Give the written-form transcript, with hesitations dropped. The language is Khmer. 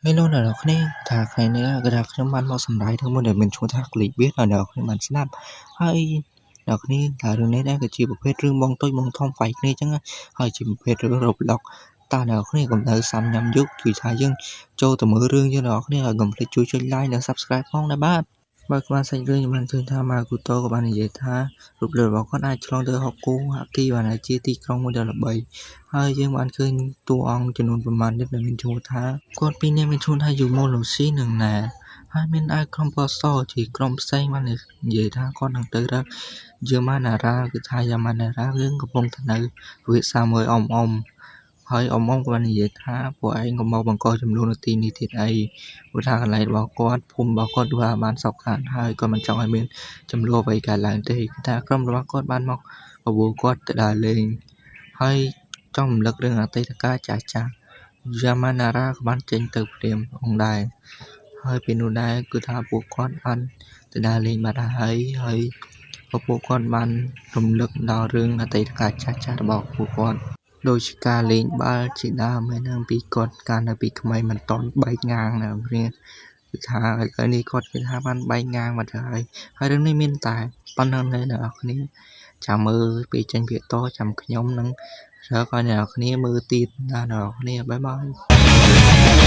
Hello អ្នកនរគ្នាថាថ្ងៃនេះគឺថាខ្ញុំបានមកសម្រាយរឿងមួយដែលមានឈ្មោះថា Clickbait ឲ្យអ្នកនរគ្នាបានស្ដាប់ហើយអ្នកនរគ្នាថារឿងនេះដែរគឺជាប្រភេទរឿងបងតូចបងធំវាយគ្នាអញ្ចឹងហើយជាប្រភេទរឿង Roblox តើអ្នកនរគ្នាកុំនៅសាំញ៉ាំយុគគឺថាយើងចូលទៅមើលរឿងយើងអ្នកនរគ្នាឲ្យកុំភ្លេចជួយចុច like និង Subscribe ផងដែរបាទបើក្បាលសាច់រឿងខ្ញុំបានឃើញថាម៉ាគូតូក៏បាននិយាយថារូបរាងរបស់គាត់អាចឆ្លងទៅហុកគូហាគីបានហើយជាទីក្រុងមួយដ៏ល្បីហើយយើងបានឃើញតួអង្គចំនួនប្រមាណនេះដែលមានឈ្មោះថាគាត់ពីរនាក់មានឈ្មោះថាយូម៉ូឡូស៊ីនិងណែហើយមានឯក្រុមពណ៌សជាក្រុមផ្សេងបាននិយាយថាគាត់នឹងទៅរកយ៉ាម៉ាណារ៉ាគឺថាយ៉ាម៉ាណារ៉ាយើងកំពុងតែនៅវិសាមួយអ៊ំអ៊ំហើយអ៊ំអ៊ំក៏បាននិយាយថាពួកឯងកុំមកបង្កចំនួននៅទីនេះទៀតអីព្រោះថាកន្លែងរបស់គាត់ភូមិរបស់គាត់គឺថាបានសុខសាន្តហើយគាត់មិនចង់ឲ្យមានចំនួនអ្វីកើតឡើងទេគឺថាក្រុមរបស់គាត់បានមកបបួលគាត់ទៅដើរលេងហើយចង់រំលឹករឿងអតីតកាលចាស់ចាស់យ៉ាម៉ាណារ៉ាក៏បានចេញទៅព្រាមផងដែរហើយពេលនោះដែរគឺថាពួកគាត់បានទៅដើរលេងបាត់ហើយហើយក៏ពួកគាត់បានរំលឹកដល់រឿងអតីតកាលចាស់ចាស់របស់ពួកគាត់ដូចជាការលេងបាល់ជាដើមហើយនឹងពីគាត់កាលនៅពីក្មេងមិនតន់បែកងាងណាគ្នាគឺថាឥឡូវនេះគាត់គឺថាបានបែកងាងបាត់ហើយហើយរឿងនេះមានតែប៉ុណ្្នឹងទេអ្នកនរគ្នាចាំមើលពេលចេញភាគតចាំខ្ញុំនឹងរកឲ្យអ្នកនរគ្នាមើលទៀតណាអ្នកនរគ្នាbye bye.